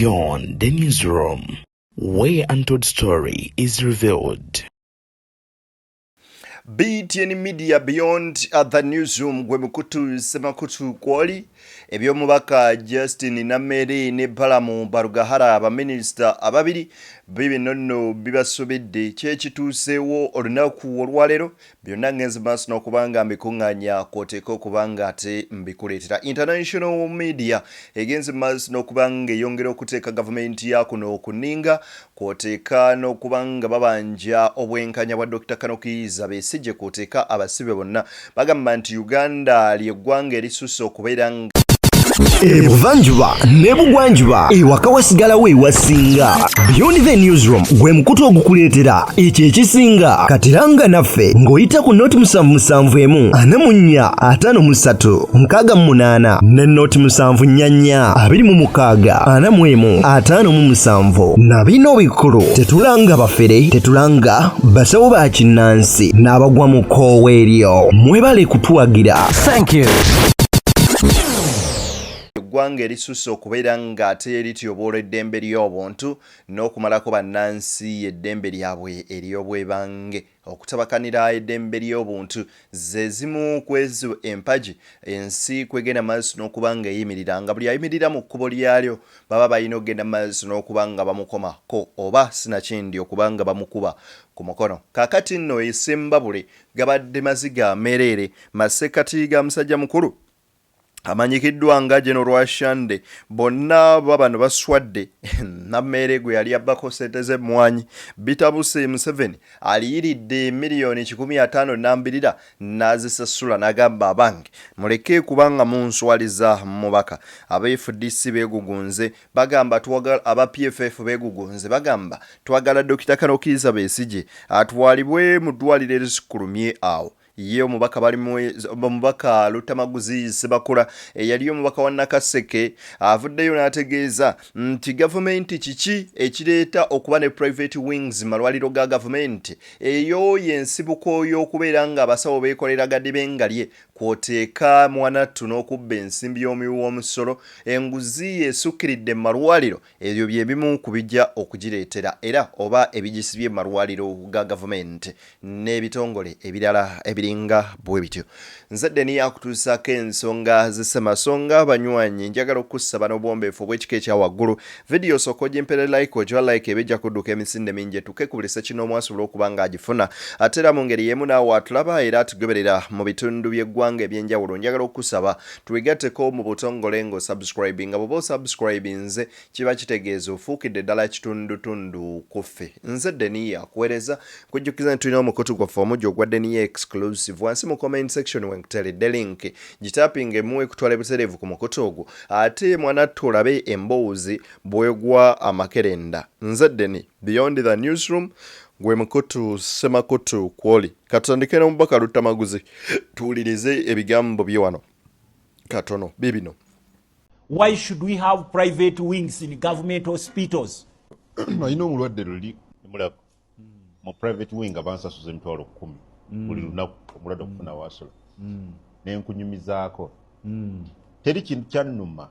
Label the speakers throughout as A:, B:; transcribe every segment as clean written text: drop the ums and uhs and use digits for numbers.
A: Beyond the Newsroom, where untold story is revealed.
B: BTN Media, Beyond the Newsroom, gwe mukutu semakutu kwoli eby'omubaka Justin Nammere ne Balamu Barugahara, abaminisita ababiri bibino nno bibasobedde. Kyekituuseewo olunaku olwaleero byonna ngenze maaso n'okuba nga mbikuŋŋaanya, kwoteeka okuba nga ate mbikuleetera. International media egenze maaso n'okuba nga eyongera okuteeka gavumenti ya kuno ku nninga, kwoteeka n'okuba nga babanja obwenkanya bwa Dr. Colonel Kiiza Besigye, kwoteeka abasibe bonna. Bagamba nti Uganda lyeggwanga erisusse okubeera nga
C: Ebuvanjuba n'ebugwanjuba, ewaka wasigalawo ewasinga. Beyond the Newsroom gwe mukutu ogukuleetera ekyo ekisinga. Katiranga naffe ng'oyita ku 077 44 53 68 ne 074 26 41 57. Na bino bikulu: tetulanga bafere, tetulanga basawo ba kinnansi n'abagwa mu kkoowa eryo. Mwebale kutuwagira.
D: Thank you.
B: Eggwanga erisusse okubeera ng'ate lityoboola eddembe ly'obuntu n'okumalako bannansi eddembe lyabwe ery'obwebange. Okutabakanira eddembe ly'obuntu ze zimu ku ezo empagi ensi kwegenda maaso n'okuba nga eyimirira, nga buli ayimirira mu kkubo lyalyo baba balina okugenda maaso n'okuba nga bamukomako oba sinakindi okuba nga bamukuba ku mukono. Kaakati nno esembabule gabadde maziga ameereere masekkati ga musajja mukulu amanyikiddwa nga General Rwashande. Bonna babano baswadde. Nammeere gwe yali abbako sente z'emmwanyi bitabuse. Museveni aliyiridde miliyoni 150 nambirira n'azisasula, n'agamba, "Abange muleke kubanga munswaliza mubaka." Aba FDC beegugunze, bagamba twagala, aba PFF beegugunze, bagamba twagala Dr. Colonel Kiiza Besigye atwalibwe mu ddwaliro erisukkulumye awo. Ye omubaka balimu omubaka Lutamaguzi Sebakula, eyali omubaka wa Nakaseke, avuddeyo n'ategeeza nti gavumenti kiki ekireeta okuba ne private wings malwaliro ga gavumenti? Eyo y'ensibuko y'okubeera ng'abasawo beekolera gadibengalye, kw'oteeka mwanattu n'okubba ensimbi y'omuwi w'omusolo. Enguzi esukkiridde mu malwaliro, ebyo bye bimu ku bijja okugireetera era oba ebigisibye mu malwaliro ga gavumenti n'ebitongole ebirala ebiringa bwe bityo. Nze Deni akutuusaako ensonga z'essemasonga. Banywanyi, njagala okukusaba n'obuwombeefu obw'ekika ekya waggulu, vidiyo osooka ogimpere like, ogiwa like, eba ejja kudduka emisinde mingi etuuke ku buli ssekinoomu asobole okuba ng'agifuna. Ate era mu ngeri y'emu naawe atulaba era atugoberera mu bitundu by'eggwanga ebyenjawulo, njagala okukusaba twegatteko mu butongole ng'osubscribinga. Bw'oba osubscribinze, kiba kitegeeza ofuukidde ddala kitundutundu ku ffe. Nze Deniya akuweereza. Kujjukiza nti tulina omukutu gwaffe omujja ogwa Deniya Exclusive. Wansi mu comment section wenkuteeredde link, gitapinga emu ekutwala ebutereevu ku mukutu ogwo, ate mwanattu olabe emboozi bwegwa amakerenda. Nze Deni, Beyond the Newsroom gwe mukutu semakutu kwoli. Katutandike n'omubaka Luttamaguzi, tuwulirize ebigambo bye wano katono bibino.
E: Why should we have private wings in government hospitals?
F: Alina omulwadde luli mulako mu private wing, abansasuza 100,000 buli lunaku omulwadde okufuna wasula. Nenkunyumizaako, teri kintu kyannuma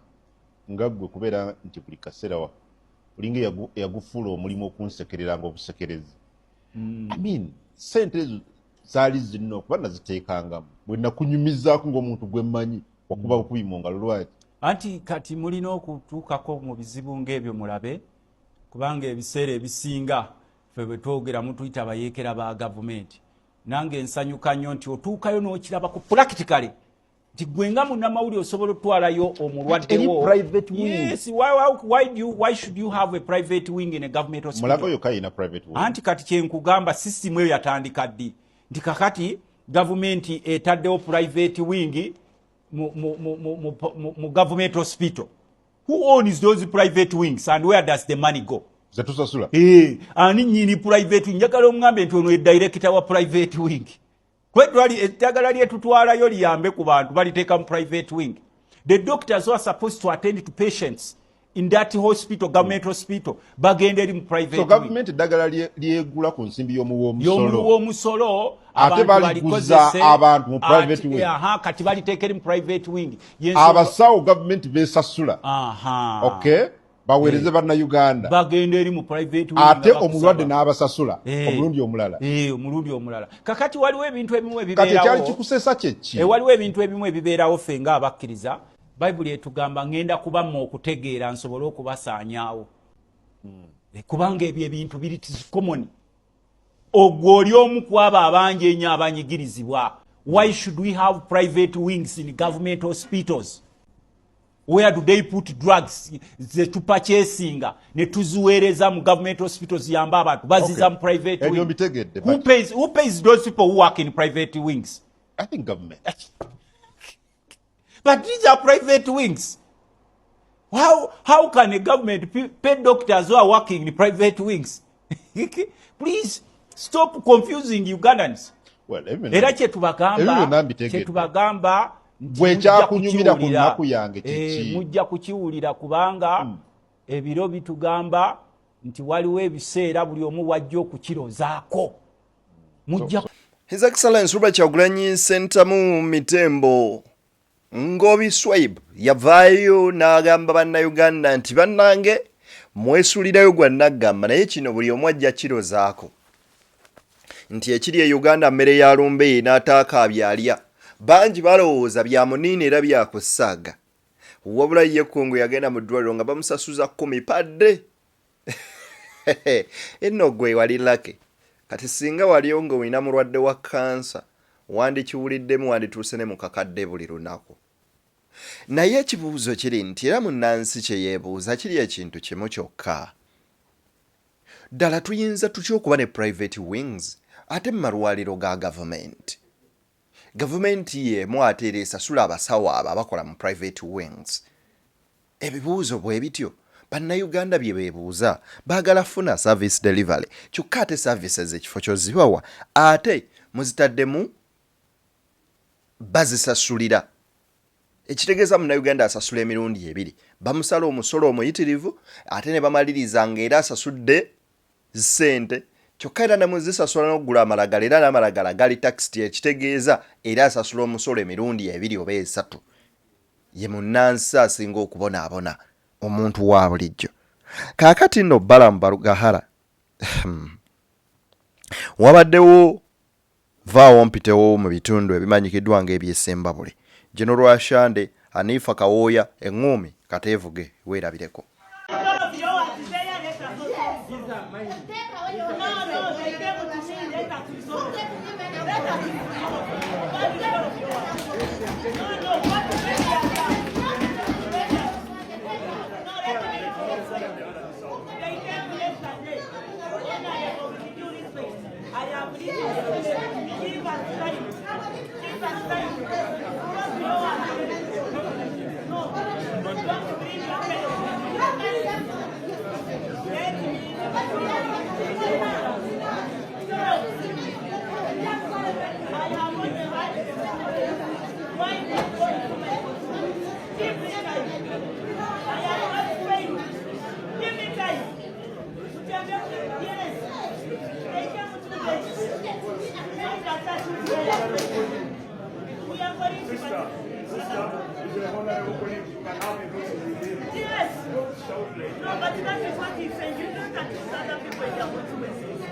F: nga ggwe kubeera nti buli kaseera olinga eyagufuula omulimu okunsekereranga obusekerezi. I mean, sente ezo zaali zinno kuba naziteekangamu. Bwe nakunyumizaako ng'omuntu gwe mmanyi, wakuba bukubi mu ngalo. Lwaki?
E: Anti kati mulina okutuukako mu bizibu ng'ebyo mulabe, kubanga ebiseera ebisinga ffe bwe twogera mutuyita bayeekera ba gavumenti. Nange nsanyuka nnyo nti otuukayo n'okiraba ku practically nti gwe nga munnamawulire osobola otwalayo omulwaddewo.
F: Private wing.
E: Yes, why should you have a private wing in a government hospital?
F: Mulago yokka yina private wing.
E: Anti kati kyenkugamba, sisitimu eyo yatandika ddi nti kakati gavumenti etaddewo private wing mu government hospital? Who owns those private wings and where does the money go?
F: Zetusasula.
E: Eh, ani nyini private wing? Njagala omugambe nti ono ye director wa private wing. Kwetwali eddagala lyetutwalayo liyambe ku bantu baliteeka mu private wing. The doctors who are supposed to attend to patients in that hospital, government hospital, bagenda eri mu private
F: So
E: wing.
F: Gavumenti eddagala lyegula ku nsimbi y'omuwa
E: y'omuwi
F: omusolo
E: w'omusolo.
F: Ate
E: abantu
F: baliguza
E: balikozese,
F: abantu mu private wing.
E: Aha, kati baliteeka eri mu private wing.
F: Abasawo gavumenti besasula. Okay. Baweereze Bannayuganda.
E: Bagenda eri mu private wing
F: Ate
E: nga bakusaba.
F: Omulwadde n'abasasula omulundi omulala.
E: Omulundi omulala. Kakati waliwo ebintu ebimu
F: Kati ekyali
E: ebibeerawo.
F: kikusesa kyeki?
E: Waliwo ebintu ebimu ebibeerawo. Ffe nga abakkiriza, Bayibuli etugamba, ŋŋenda kubamma okutegeera nsobole okubasaanyaawo. Kubanga ebyo ebintu biri common. Ogwo oli omu ku abo abangi ennyo abanyigirizibwa. Why should we have private wings in government hospitals? Where do they put drugs zetupurchasinga ne tuziweereza mu government hospitals yamba abantu? Baziza mu private
F: Ebyo
E: wing.
F: mbitegedde,
E: Who pays those people who work in private wings?
F: I think government.
E: But these are private wings. How can a government pay doctors who are working in private wings? Please stop confusing Ugandans.
F: Well, ebyo
E: Era
F: ebyo byonna mbitegedde.
E: Kyetubagamba nti
F: Bwe
E: mujja
F: kyakunyumira ku
E: kukiwulira.
F: nnaku yange kiki?
E: Mujja kukiwulira kubanga ebiro bitugamba nti waliwo ebiseera buli omu wajja okukirozaako. Mujja
B: His Excellence Robert Kyagulanyi Ssentamu Mitembo Ngobi Swaib yavaayo n'agamba Bannayuganda nti bannange mwesulirayo gwa naggamba, naye kino buli omu ajja kirozaako nti ekiri e Uganda mmere ya lumbe n'ataakaabye alya. Bangi balowooza bya muniini era byakusaaga, wabula ye Kungu yagenda mu ddwaliro nga bamusasuza 10 padde. Enno gwe wali lake. Kati singa waliyo nga olina mulwadde wa kansa, wandikiwuliddemu, wandituuse ne mu kakadde buli lunaku. Naye ekibuuzo kiri nti era munnansi kye yeebuuza kiri ekintu kimu kyokka: ddala tuyinza tutya okuba ne private wings ate mu malwaliro ga gavumenti? Gavumenti y'emu ate era esasula abasawo abo abakola mu private wings. Ebibuuzo bwe bityo Bannayuganda bye beebuuza. Baagala funa service delivery, kyokka ate services ekifo kyozibawa ate muzitaddemu bazisasulira, ekitegeeza Munnayuganda asasula emirundi ebiri. Bamusala omusolo omuyitirivu ate ne bamaliriza ng'era asasudde ssente, kyokka era nemuzisasula n'okugula amalagala, era n'amalagala gali taxed, ekitegeeza era asasula omusolo emirundi ebiri oba esatu. Ye munnansi asinga okubonaabona, omuntu wa bulijjo. Kaakati nno Balamu Barugahara wabaddewo vaawo mpitewo mu bitundu ebimanyikiddwa ng'ebyesembabule. Gino Rwashande Anifa Kawooya eŋŋuumi kateevuge weerabireko.
D: No, but that is what he's saying. You don't accuse other people in their constituencies.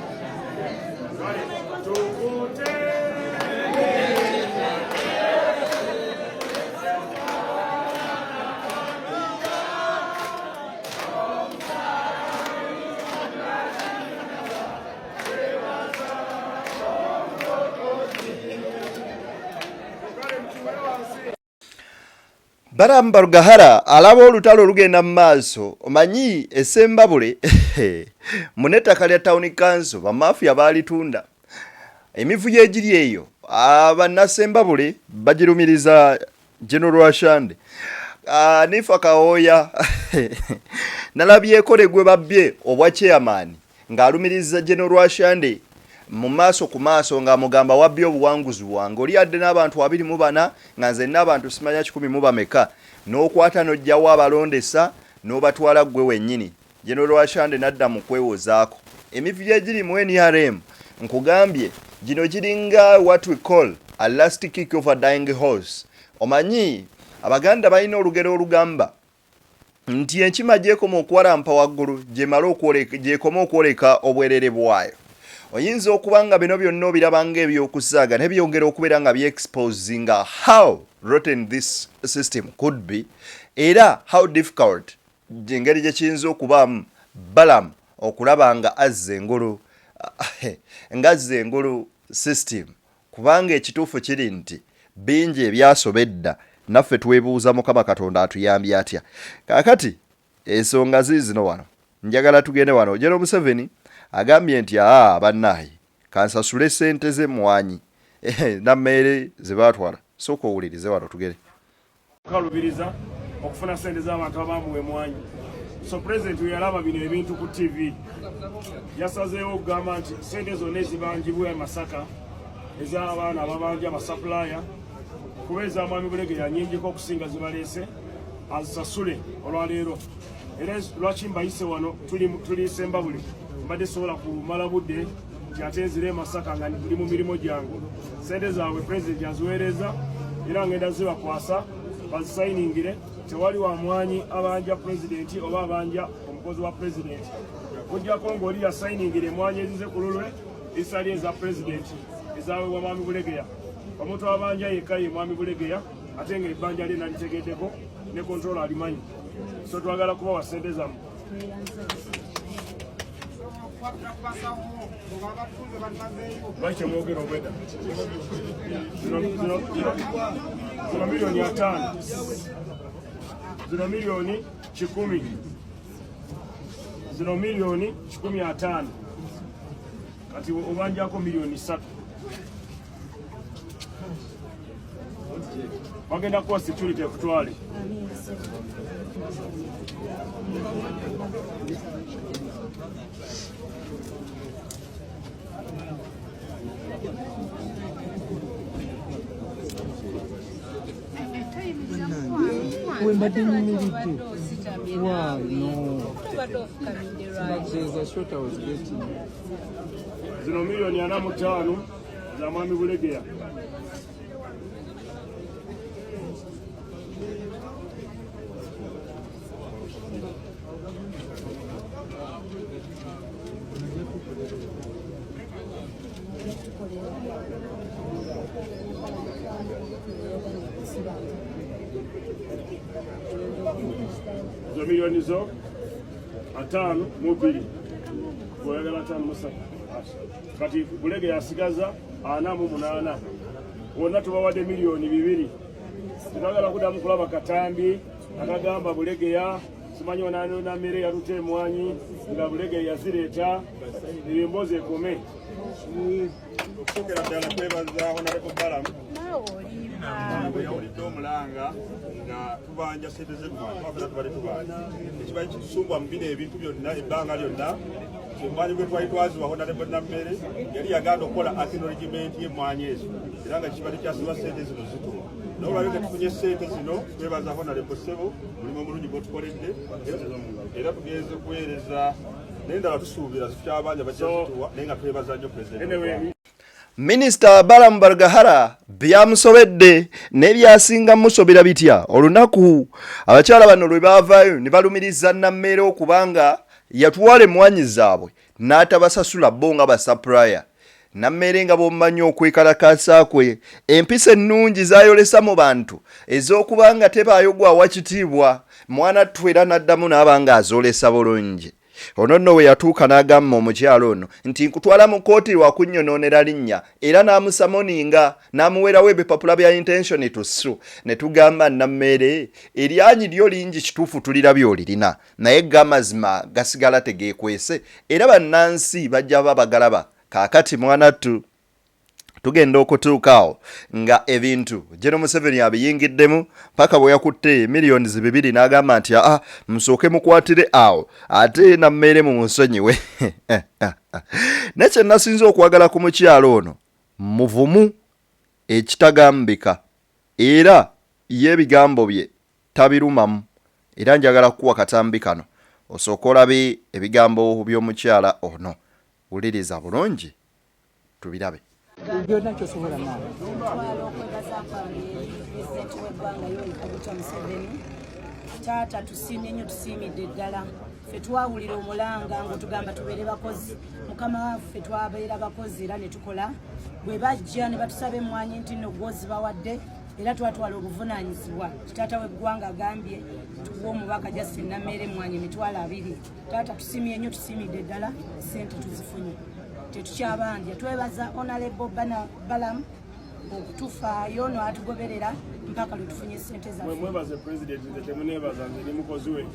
B: Balamu Barugahara alaba olutalo olugenda mu maaso. Omanyi esembabule munettaka lya town council bamafiya baalitunda. Emivuyo egiri eyo, bannasembabule bagirumiriza General Rwashande Anifa Kawooya. Nalabyeko ne gwe babbye obwa chairman ng'alumiriza General Rwashande mu maaso ku maaso ng'amugamba, "Wabbye obuwanguzi bwange. Oli adde n'abantu 24 nga nze n'abantu simanya kikumi mu bameka, n'okwata n'oggyawo abalondesa n'obatwala ggwe wennyini." General Rwashande n'adda mu kwewozaako. Emivuyo egiri mu NRM, nkugambye, gino giringa what we call a last kick of a dying horse. Omanyi Abaganda balina olugero olugamba nti enkima gyekoma okuwalampa waggulu gyemala okwoleka gyekoma okwoleka obwerere bwayo. Oyinza okuba nga bino byonna obiraba ng'ebyokusaaga naye byongera okubeera nga byexposinga how rotten this system could be era how difficult engeri gye kiyinza okubaamu Balaam okulaba nga azza engulu nga azza engulu system kubanga ekituufu kiri nti bingi ebyasoba edda naffe twebuuza Mukama Katonda atuyambye atya. Kaakati ensonga ziizino wano njagala tugende wano. General Museveni agambye nti aa bannaaye kansasule ssente z'emmwanyi Nammeere ze baatwala. Sooka owulirize wano tugere.
G: Kukalubiriza okufuna sente z'abantu abamuwa emwanyi. So president weyalaba bino ebintu ku TV yasazeewo okugamba nti sente zonna ezibanjibwa e Masaka ez'abaana ababanja basapulaya kuba eza mwami Bulege yanyingiko okusinga zibaleese azisasule olwaleero. Era lwaki mbayise wano tuli Sembabule, mbadde sobola kumala budde nti ate nzire e Masaka nga ndi mu mirimu gyange. Sente zaabwe pulezidenti aziweereza era ngenda zibakwasa bazisayiningire. Tewali wa mwanyi abanja pulezidenti oba abanja omukozi wa pulezidenti kujjako ng'oli yasayiningira emwanyi ezize ku lulwe ezitali eza pulezidenti ezaweebwa mwami Bulegeya. Omuntu abanja yekka ye mwami Bulegeya ate nga ebbanja lye nalitegeddeko ne kontrolo alimanyi, so twagala kubawa sente zammwe. Lwaki temwogera obweda? Zino miliyoni 50, zino miliyoni 100, zino miliyoni 150, kati obanjako miliyoni 3. Bagenda kuwa security ekutwale.
H: Wembadde nyimiridde. Why? No. But there's a shot I was getting.
G: Zino miliyoni 45 za mwami Bulegeya. Zo miliyoni zo 52, oyagala 53. Kati Bulege yasigaza 48, wonna tubawadde miliyoni 2. Tetwagala kuddamu kulaba katambi akagamba Bulegeya simanyi onanonamere yaluta emwanyi nga Bulegeya yazireeta. Eyo emboozi ekome.
I: Okusookera ddala kwebaza Honorable Balaam bwe yawulidde omulanga nga tubanja sente z'emmwanyi kuba ffenna tubadde tubanja. Ekibadde kitusumbwa mu bino ebintu byonna ebbanga lyonna emmwanyi gwe twali twaziwa Honorable Nammere yali yagaana okukola acknowledgement y'emmwanyi ezo era nga kibadde kyasiba sente zino zituwa. Naye olwaleero tetufunye sente zino, twebaza Honorable Ssebo omulimu omulungi gw'otukoledde era tugenze kuweereza naye ndala tusuubira zitukyabanja bajja zituwa naye nga twebaza nnyo President.
B: Minisita Balaam Barugahara byamusobedde n'ebyasinga musobera bitya olunaku abakyala bano lwe baavaayo ne balumiriza Nammeere okuba nga yatwala emmwanyi zaabwe n'atabasasula bo nga basapulaya. Nammeere nga bw'omumanyi okwekalakaasa kwe, empisa ennungi z'ayolesa mu bantu ez'okuba nga tebaayo gw'awa kitiibwa, mwanattu era n'addamu n'aba ng'azoolesa bulungi. Ono nno we yatuuka n'agamba omukyala ono nti nkutwala mu kkooti lwa kunnyonoonera linnya era n'amusamoninga n'amuweerawo ebipapula bya intention to sue. Ne tugamba Nammeere eryanyi lyo lingi kituufu tulirabye olirina naye go amazima gasigala tegeekwese era bannansi bajja ba bagalaba. Kaakati mwanattu tugenda okutuuka awo nga ebintu General Museveni abiyingiddemu paka bwe yakutte miliyoni 2 n'agamba nti aa musooke mukwatire awo ate Nammeere mu munsonyiwe. Naye kye nasinze okwagala ku mukyalo ono muvumu ekitagambika era ye ebigambo bye tabirumamu era njagala kukuwa katambi kano osooke olabe ebigambo by'omukyala ono. Wuliriza bulungi tubirabe.
H: Byonna kyosobola maama.
J: Ntwala okwebaza kwange eri pulezidenti w'eggwanga Yoweri Kaguta Museveni. Taata tusiimye nnyo, tusiimidde ddala. Ffe twawulira omulanga ng'otugamba tubeere bakozi. Mukama waffe twabeera bakozi era ne tukola. Bwe bajja ne batusaba emmwanyi nti nno gwozibawadde era twatwala obuvunaanyizibwa. Taata w'eggwanga agambye tuwe omubaka Justin Nameere emmwanyi 20,000. Taata tusiimye nnyo, tusiimidde ddala, ssente tuzifunye. Tetukyabanja. Twebaza Honorable Balaam okutufaayo n'atugoberera mpaka lwe tufunye ssente zaffe.
G: Mwebaze president, nze temuneebaza, nze ndi mukozi we.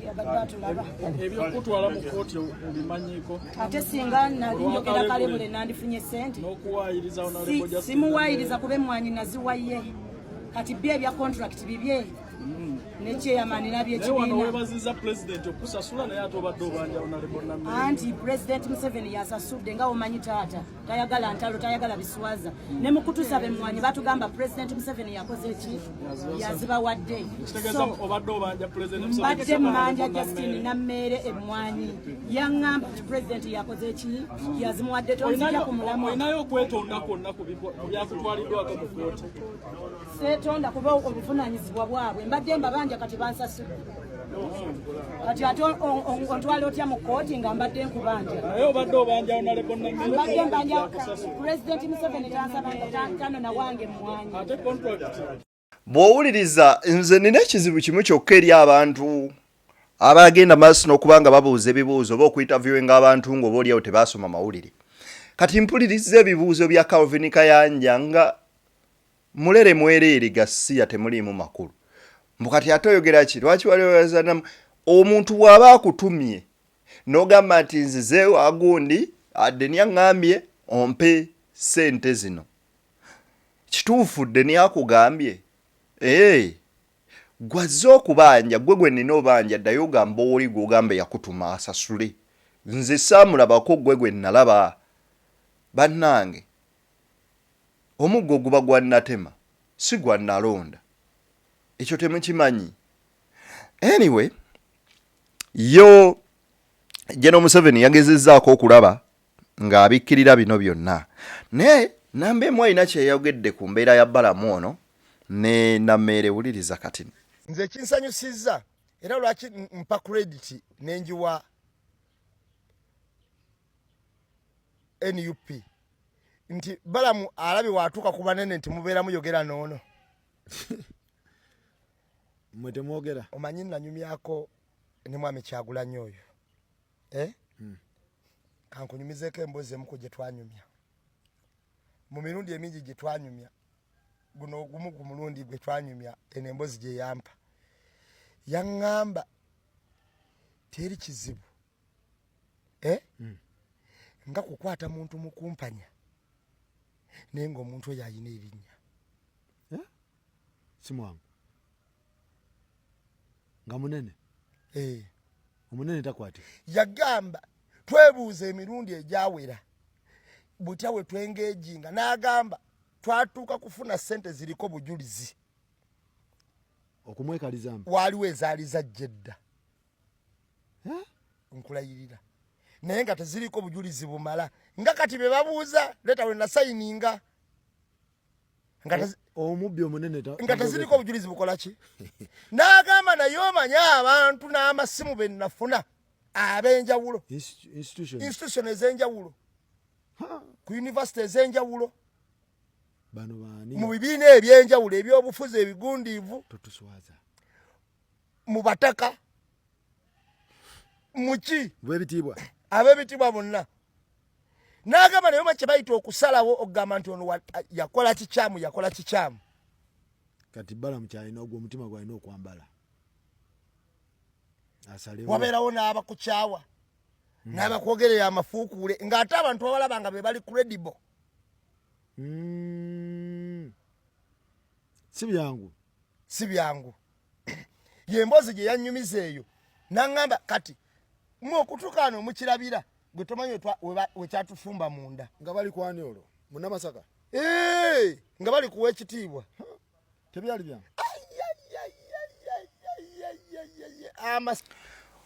J: Yabadde atulaba.
K: Ebyokutwala mu kkooti obimanyiiko?
J: Ate singa nali njogera kalebule nandifunye ssente.
K: N'okuwaayiriza Honorable Justin.
J: Simuwaayiriza kuba emmwanyi naziwaye. Kati bye ebya contract bibye ne chairman
K: Naye wano
J: n'abyekibiina.
K: weebazizza pulezidenti okusasula, naye ate obadde obanja Honorable Nameere.
J: Anti President Museveni yasasudde. Nga omanyi taata tayagala ntalo, tayagala biswaza. Ne mu kutusaba emmwanyi batugamba President Museveni yakoze ki, yazibawadde.
K: Kitegeeza
J: So,
K: obadde obanja Pulezidenti Museveni.
J: Mbadde mmanja Justin Nammeere emmwanyi. Yaŋŋamba nti president yakoze ki, yazimuwadde. Tonzija ku mulamwa.
K: Olinayo okwetonda kwonna ku byakutwaliddwako mu kkooti?
J: Seetonda kuba obuvunaanyizibwa bwabwe. Mbadde mbabanja, kati bansasudde. Kati ate ontwala otya mu kkooti nga mbadde nkubanja?
K: Naye obadde obanja Honorable Nameere.
J: Mbadde mbanja President Museveni. Tansabanga tanona wange mmwanyi.
K: Ate contract
B: Bw'owuliriza, nze nina ekizibu kimu kyokka eri abantu abagenda maaso n'okuba nga babuuza ebibuuzo oba okuinterviewinga abantu ng'oba oliawo tebaasoma mawulire. Kati mpuliriza ebibuuzo bya Calvin Kayanja nga mulere mwereere, gasiya, temuliimu makulu. Mbu kati ate oyogera ki? Lwaki waliwazanamu omuntu bw'aba akutumye n'ogamba nti nzize agundi Deni aŋŋambye ompe ssente zino? Kituufu Deni akugambye? Ee, gwazze okubanja, gwe gwe nina obanja, ddayo ogamba oli gw'ogamba yakutuma asasule. Nze saamulabako, gwe gwe nalaba. Bannange, omuggo guba gwa natema, si gwa nalonda, ekyo temukimanyi? Anyway, yo General Museveni yagezezzaako okulaba ng'abikkirira bino byonna, naye namba emu alina kyeyayogedde ku mbeera ya Balamu ono ne Nameere. Wuliriza kati.
L: Nze ekinsanyusizza era lwaki mpa credit nenjiwa NUP nti Balamu alabye watuuka ku banene nti mubeera muyogera noono.
M: Mwe temwogera.
L: Omanyi nanyumyako ne mwami Kyagulanyi oyo, eh? Kankunyumizeeko emboozi emu ku gye twanyumya. Mu mirundi emingi gye twanyumya, guno ogumu ku mulundi gwe twanyumya, eno emboozi gye yampa, yaŋŋamba teri kizibu, eh? Nga kukwata muntu mukumpanya naye ng'omuntu oyo alina erinnya.
M: Eh? Si mwangu nga munene.
L: Eh.
M: Omunene takwate.
L: Yagamba twebuuza emirundi egyawera butya we twengejinga, n'agamba twatuuka kufuna ssente ziriko bujulizi.
M: Okumwekalizamu.
L: Waaliwo ezaali zajja edda. Nkulayirira, naye nga teziriko bujulizi bumala, nga kati be babuuza leta we nasayininga nga
M: omubbi omunene
L: nga teziriko obujulizi bukola ki. N'agamba naye omanye abantu n'amasimu be nafuna ab'enjawulo, institution ez'enjawulo, ku university ez'enjawulo,
M: bano baani,
L: mu bibiina ebyenjawulo ebyobufuzi ebigundiivu,
M: totuswaza,
L: mu bataka, muki
M: bwebitiibwa,
L: ab'ebitiibwa bonna. N'agamba naye oma kye bayita okusalawo okugamba nti ono yakola kikyamu, yakola kikyamu.
M: Kati Balamu kyalina ogwo omutima gwalina okwambala asalewo.
L: Wabeerawo n'abakukyawa n'abakwogerera amafuukuule, ng'ate abantu babalaba nga be bali credible.
M: Si byangu.
L: Si byangu. Yemboozi gye yannyumiza eyo, n'aŋŋamba kati mwe okutuuka wano mukirabira gwe tomanyi wekyatufumba munda.
M: Nga bali kwani olwo Munamasaka?
L: Ee, nga bali kuwa ekitiibwa.
M: Tebyali byangu.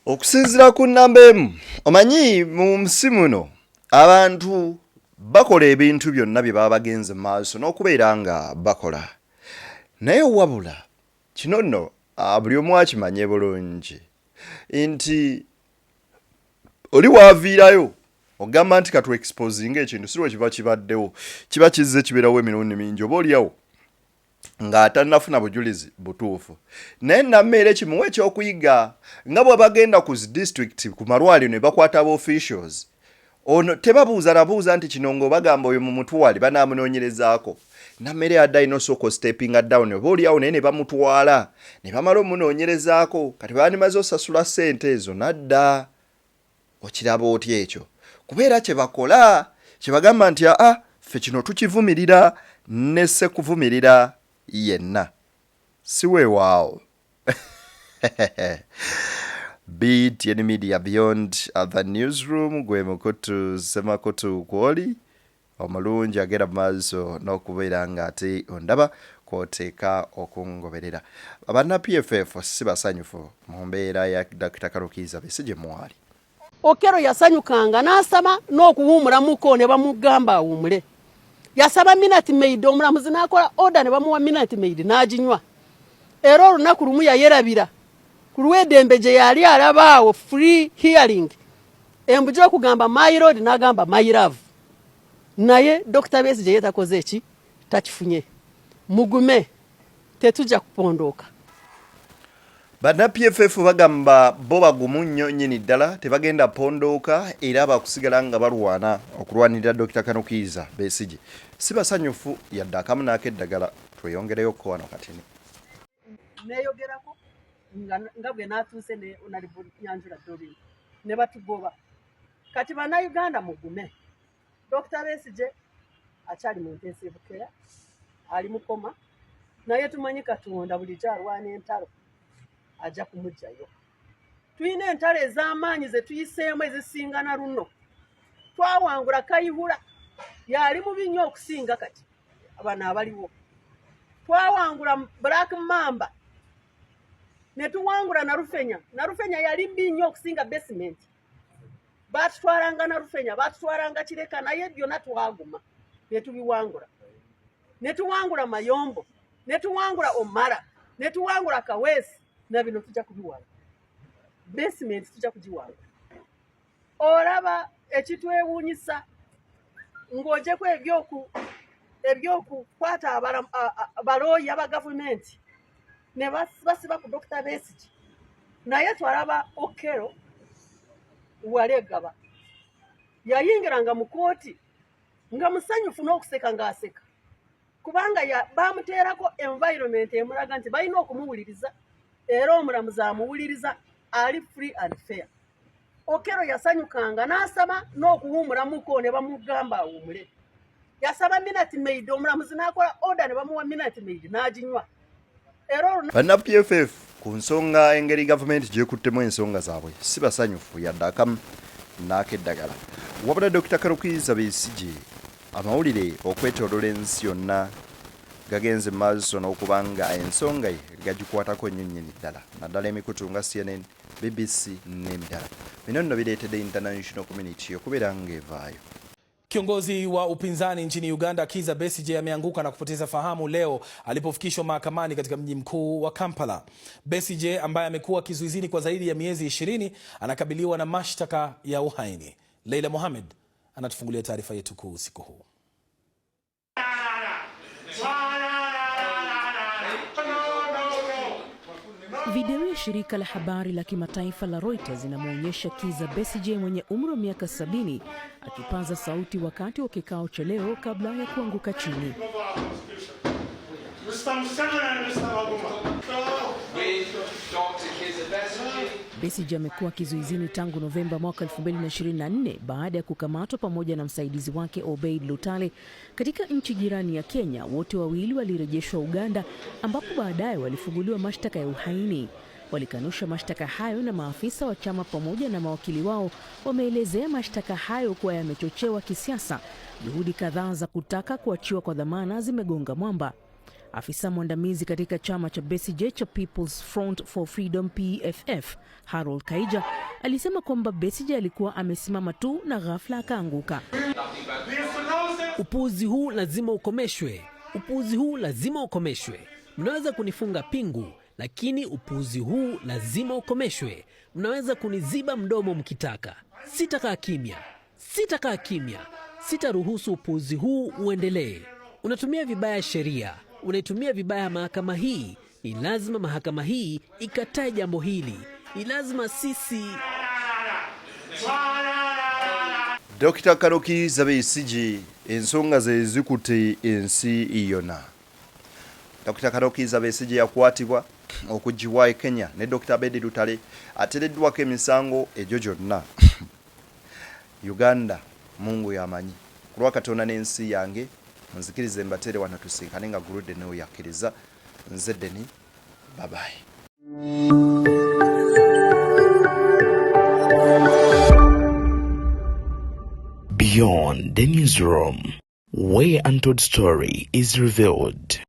B: Okusinziira ku nnamba emu, omanyi mu nsi muno abantu bakola ebintu byonna bye baba bagenze mu maaso n'okubeera nga bakola, naye wabula kino nno Ah, buli omu akimanye bulungi nti oli waaviirayo ogamba nti katu exposinga ekintu si lwe kiba kibaddewo kiba kizze kibeerawo emirundi mingi oba oliawo ng'atannafuna bujulizi butuufu naye Nammeere kimuwa ekyokuyiga nga bwe bagenda ku zi district ku malwaliro ne bakwata aba officials ono tebabuuza nabuuza nti kino ng'obagamba oyo mumutwale banaamunoonyerezaako Nammeere adde alina osooka ostepinga down oba oliawo naye ne bamutwala ne bamala omunoonyerezaako kati bandimaze osasula ssente ezo nadda okiraba otya ekyo kubeera kye bakola kye bagamba nti aa ffe kino tukivumirira ne sekuvumirira yenna si weewaawo BTN Media Beyond the Newsroom gwe mukutu semakutu kwoli omulungi agenda mu maaso n'okubeera ng'ate ondaba kw'oteeka okungoberera. Banna PFF si basanyufu mu mbeera ya Dokita Karukiiza Besigye mwali.
N: Okello yasanyukanga n'asaba n'okuwuumulamuko ne bamugamba awuumule. Yasaba Minute Maid, omulamuzi n'akola order ne bamuwa Minute Maid n'aginywa. Era olunaku lumu yayerabira ku lw'edembe gye yali alaba awo free hearing embuja okugamba my lord n'agamba my love. Naye Dokita Besigye ye takoze eki takifunye. Mugume, tetujja kupondooka.
B: Banna PFF bagamba bo bagumu nnyo nnyini ddala tebagenda pondooka era bakusigala nga balwana okulwanirira Dokita Kanukiiza Besigye. Si basanyufu yadde akamu n'akeddagala. Tweyongereyo ko wano katini.
N: Neeyogerako nga bwe natuuse ne Honorable Nyanjura Doreen ne batugoba. Kati Bannayuganda mugume. Dokita Besigye akyali mu intensive care, ali mu koma, naye tumanyi Katonda bulijjo alwana entalo ajja kumuggyayo. Tulina entalo ez'amaanyi ze tuyiseemu ezisinga na luno. Twawangula Kayihura, yali mubi nnyo okusinga kati bano abaliwo. Twawangula Black Mamba, ne tuwangula Nalufenya. Nalufenya yali mbi nnyo okusinga basement. Baatutwalanga Nalufenya, baatutwalanga Kireka, naye byonna twaguma ne tubiwangula. Ne tuwangula Mayombo, ne tuwangula Omara, ne tuwangula Kaweesi, na bino tujja kubiwangula. Basement tujja kugiwangula. Olaba ekitwewuunyisa ng'ogyeko ebyokukwata balooya ba gavumenti ne basiba ku Dokita Besigye, naye twalaba Okello Walegaba yayingiranga mu kooti nga musanyufu n'okuseka ng'aseka, kubanga bamuteerako environment emulaga nti balina okumuwuliriza, era omulamuzi amuwuliriza ali free and fair. Okello yasanyukanga n'asaba n'okuwuumulamuko ne bamugamba awuumule. Yasaba Minute Maid, omulamuzi n'akola order ne bamuwa Minute Maid n'aginywa. Era
B: Banna PFF ku nsonga engeri gavumenti gy'ekuttemu ensonga zaabwe si basanyufu yadde akamu n'akeddagala. Wabula Dokita Karukiiza Besigye amawulire okwetoolola ensi yonna gagenze mu maaso n'okuba nga ensonga ye gagikwatako nnyo nnyini ddala naddala emikutu nga CNN, BBC n'emirala. Bino nno bireetedde International Community okubeera ng'evaayo.
O: Kiongozi wa upinzani nchini Uganda Kizza Besigye ameanguka na kupoteza fahamu leo alipofikishwa mahakamani katika mji mkuu wa Kampala. Besigye ambaye amekuwa kizuizini kwa zaidi ya miezi 20 anakabiliwa na mashtaka ya uhaini. Leila Mohamed anatufungulia taarifa yetu kuu usiku huu.
P: Video ya shirika la habari la kimataifa la Reuters inamwonyesha Kizza Besigye mwenye umri wa miaka 70 akipaza sauti wakati wa kikao cha leo kabla ya kuanguka chini. Besigye amekuwa kizuizini tangu Novemba mwaka 2024 baada ya kukamatwa pamoja na msaidizi wake Obeid Lutale katika nchi jirani ya Kenya. Wote wawili walirejeshwa Uganda ambapo baadaye walifunguliwa mashtaka ya uhaini. Walikanusha mashtaka hayo na maafisa wa chama pamoja na mawakili wao wameelezea mashtaka hayo kuwa yamechochewa kisiasa. Juhudi kadhaa za kutaka kuachiwa kwa dhamana zimegonga mwamba. Afisa mwandamizi katika chama cha Besigye cha People's Front for Freedom PFF, Harold Kaija, alisema kwamba Besigye alikuwa amesimama tu na ghafla akaanguka.
Q: Upuuzi huu lazima ukomeshwe. Upuuzi huu lazima ukomeshwe. Mnaweza kunifunga pingu, Lakini upuuzi huu lazima ukomeshwe. Mnaweza kuniziba mdomo mkitaka, sitakaa kimya, sitakaa kimya, sitaruhusu upuuzi huu uendelee. Unatumia vibaya sheria, unaitumia vibaya mahakama hii. Ni lazima mahakama hii ikatae jambo hili. Ni lazima sisi
B: Dokita Karo Kiiza Besigye ensonga ze zikutte ensi yonna. Dokita Karo Kiiza Besigye yakwatibwa okuggyibwa e Kenya ne Dokita Abedi Lutale ateereddwako emisango egyo gyonna. Uganda Mungu y'amanyi. Ku lwa Katonda n'ensi yange munzikirize mbateere wano tusinkane nga guludde n'oyo akkiriza. Nze Deni, bye bye.
A: Beyond the Newsroom, where untold story is revealed.